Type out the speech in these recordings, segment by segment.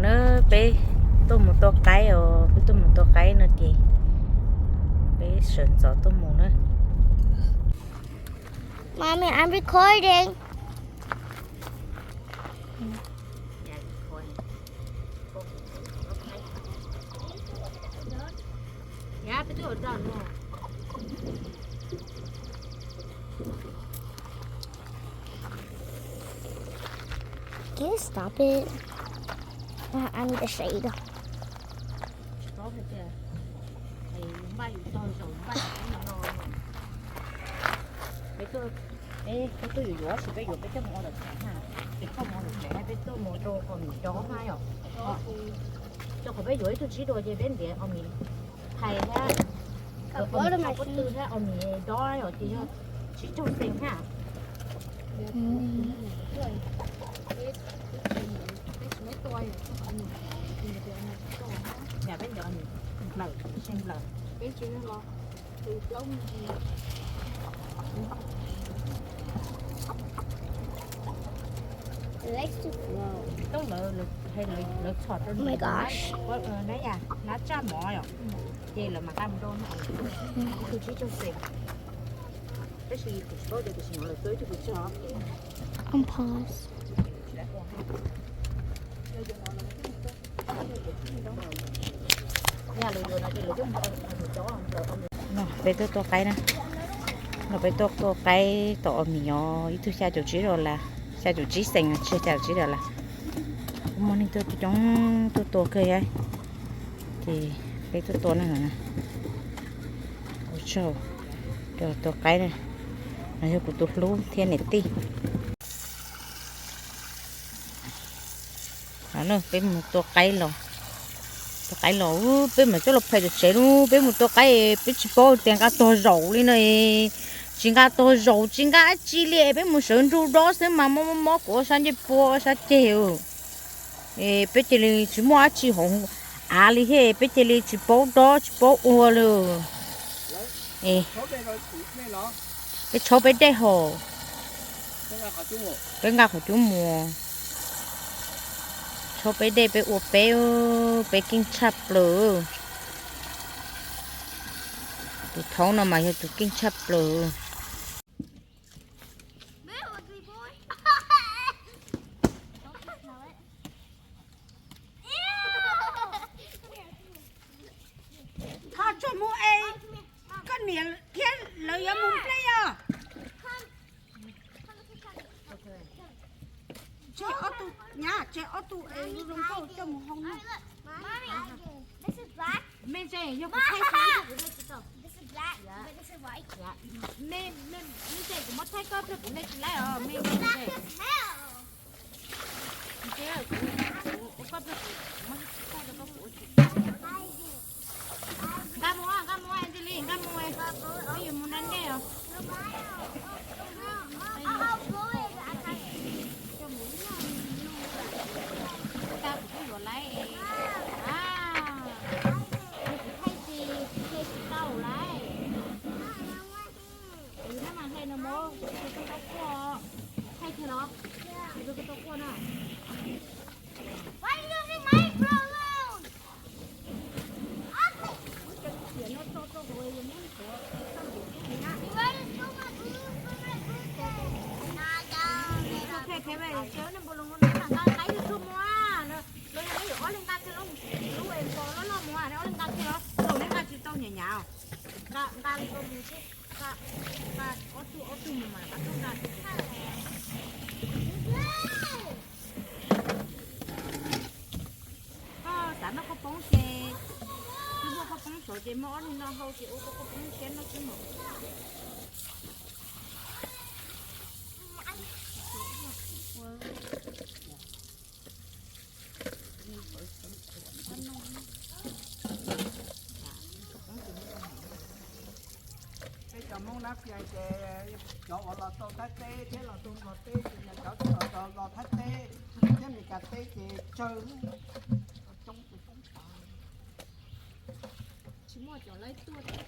Na, peb tuaj mus tua qaib os, peb tuaj mus tua qaib no ces peb sawv ntxov tuaj mus na. Mommy, I'm recording. Can you stop it? I, I need a shade. Peb tuaj yuav yuav sis peb yuav peb coj mus ua lawm tsev na, peb coj mus ua lawm tsev, peb tuaj mus rau qhov mis dob na yom. Rau qhov peb yuav ib tug tsib rau ces peb ntiav qhov mis phais thiab, qhov mis phais pob tw thiab qhov mis dob yom ces yog tsib caug xees na. Yam peb ntiav qhov mis nplawm, xees nplawm. Toob lawv, lawv txhom rau nab, nab tsaj mov yom, ces lawv mam nqa mus rau no, ib tug tsib caug xees. Tab sis kuv tsis paub tias tam sim no lawv txawb ib tug pes tsawg. No peb tuaj tua qaib na, no peb tuaj tua qaib tom qhov mis os, ib tug xya caum tsib dollar, xya caum tsib xees, tsis xya caum tsib dollar. Kuv muaj neeg tuaj coob coob tuaj tua kawg thiab, ces peb tuaj tua na. Ua tsaug rau tua qaib na, no yog kuv tus hlub thiab niam tij. Peb mus tua qaib los, tua qaib los peb mam coj los phais tom tsev lub, peb mus tua qaib peb tsis paub tias nqa tog zaum li no, tsis nqa tog zaum tsis nqa dab tsi li, peb mus sawv nrug dob xwb mas mob mob mob kuv ob sab ncej puab ob sab ceg. Peb cia li tsis muaj dab tsi hauv av li thiab peb cia li tsis paub dob tsis paub ua li. Peb tshaub peb dej hos, peb nqa qhov cub mus. Tshaub peb dej peb ua peb, peb keej tshaj plaws. Tus thaub no mas yog tus keej tshaj plaws. Ho tsuag mus es koj niam thiab lawv yuav mus nplej os. Tseg ob tug, nyab, tseg ob tug es zoo nkauj coj mus hau na. Me ntse, yog kuv thaij kuv tsis tau. Me, me ntse, kuv muab thaij koj pliag kuv hle tsis laib os me ntse. Nqa mus, nqa mus, Angeli, nqa mus, peb yuav mus nram ntej os. Tau kuv twb yuav lawm. Yog kuv thaij tsis, kuv hle tsis tau lawm. Kuv nab mas hle no mog, kuv tau quaj. Thaij kiag los, kuv tau quaj no. Nqa qaib yug txuag mus, los yog neb yuav ob leeg nqa kiag lub es npog loj loj mus, neb ob leeg nqa kiag los, neb nqa tsis tau nyiam nyiam os. Nqa, nqa li ko mus seb, nqa ob tug ob tug mus mas rov qab tuaj nqa. Koj xav noj khaub poob ces, noj khaub poob saud ces muaj ob leeg noj hau ces ua koj khaub poob siab noj xwb mas. Peb cov Hmoob Nab Phias ces cov uas los tau Thaib teb thiab los tau Nplog teb ces cov, cov los Thaib teb thiab Meskas teb ces tsawg, coob tus coob tas. Tsis muaj cov lawv tuaj thiab.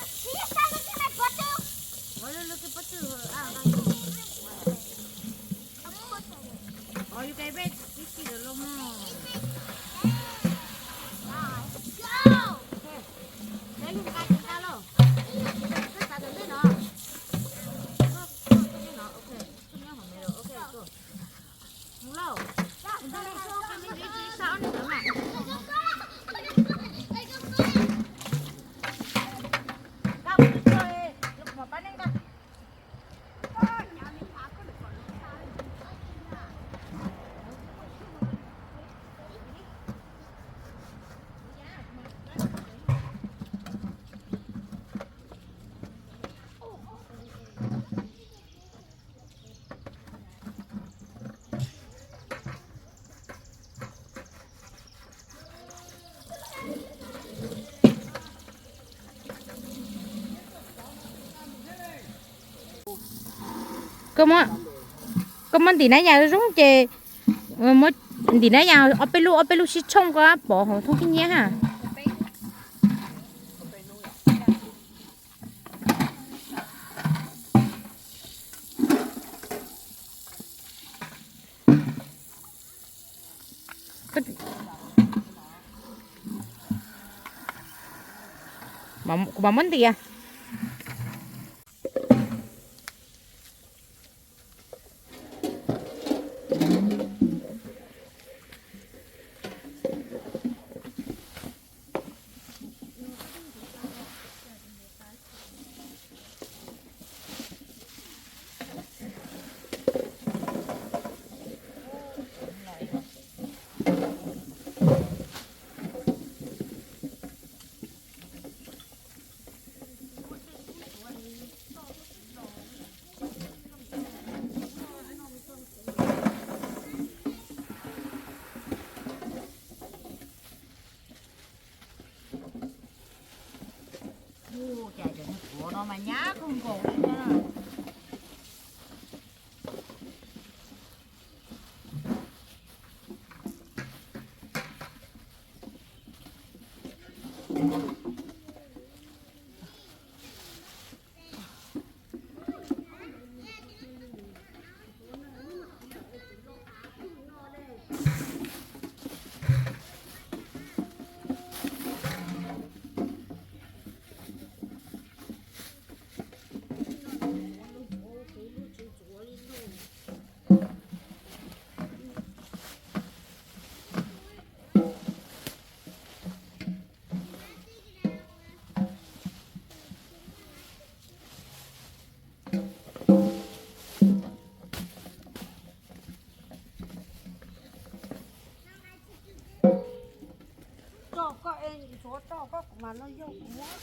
Ua lub lub kib pob tw. Ua yus kais peb tib si lawm los no. Peb lub nqa tus nqa lauj. Koj xav tus ntej no. Koj tus ntej no, ok. Koj nyob hauv me los, ok, koj. Mus lauj. Mus ntej no, koj me ntsis tsis xa ob niag ntawd mas. Nqa mus tsuag tsuag, yuav kuv mam pab nej nqa. Koj muab, koj muab ntim nab yas zoo ces, muab ntim nab yas ob peb lub ob peb lub sib tshooj koj pov hauv thooj khib nyiab ha. Kuv mam muab ntias. Mas nyab kawg nkaus li na. Rau koj es, ntxuav rau koj, kuv mas no yog kuv muab.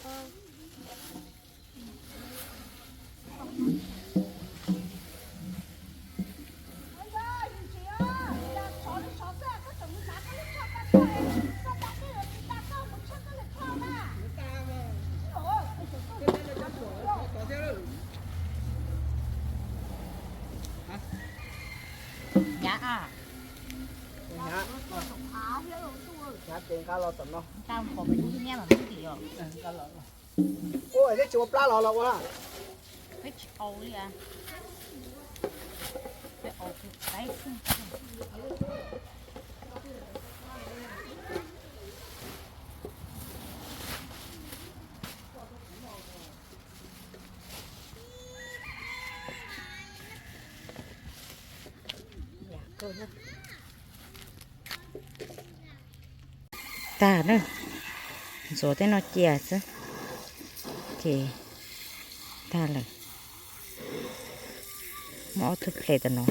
Hnyav, hnyav ces nqa los tom no. Ua, neb tsis ua plab los los ua na. Tag na, ntxuav tej no cia xwb ces tag lawm. Muab ob tug ples tom no.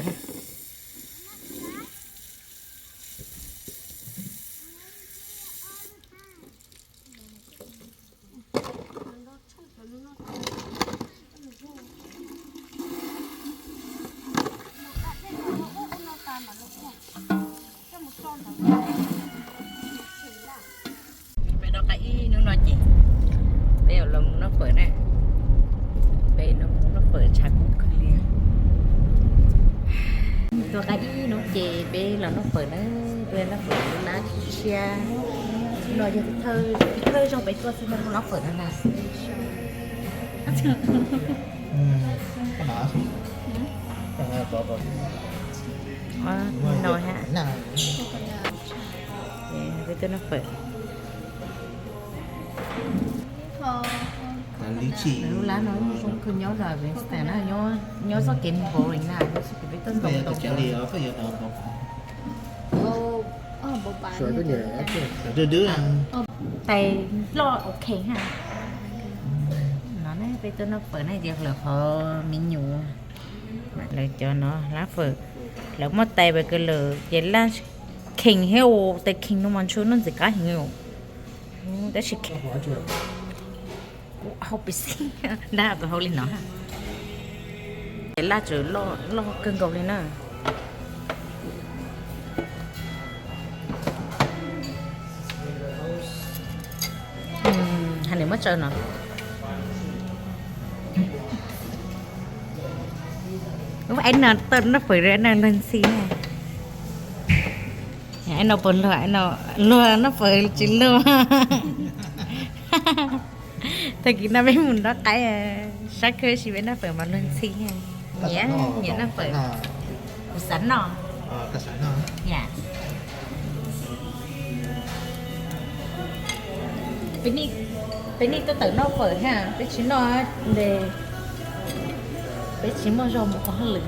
Peb rov qab ib hnub no ces peb yuav los mus noj fawm na. Peb no mus noj fawm tshav kub kawg li. Rov qab ib hnub ces peb los noj fawm na, peb noj fawm lub lab tshiab. No yog thawj zaug peb tuaj xwb no, noj fawm no na. No ha. Peb tuaj noj fawm. Lub lab no zoo kawg, nyob Western na, nyob txoj kev boring na, nyob txoj kev peb tuaj ntoo ntoo. Tais loj ok ha. No ne peb tuaj noj fawm na, ces lawv qhov me nyuam, lawv cov no lab fawm, lawv muaj tais burger lawm ces laj kheem thiab, tais kheem no mas ntshe noj ntxim qab heev os. Tab sis kuv hau pes xib ntab kuv hau li no. Ces laj tseem loj kawg nkaus li na. Hais nws muab tsaws no. Ub, ib no tau noj fawm, ib no luag ntxhi. Ib no puas luag, ib no luag noj fawm tsis luag. Tag kis no peb mus noj qaib, sab khwb sis peb noj fawm mas luag ntxhi. Nyiam, nyiam noj fawm. Kuv xav noj. Peb nej tuaj tawm noj fawm ha, peb tsis noj nte, peb tsis muaj zog mus ua hauj lwm.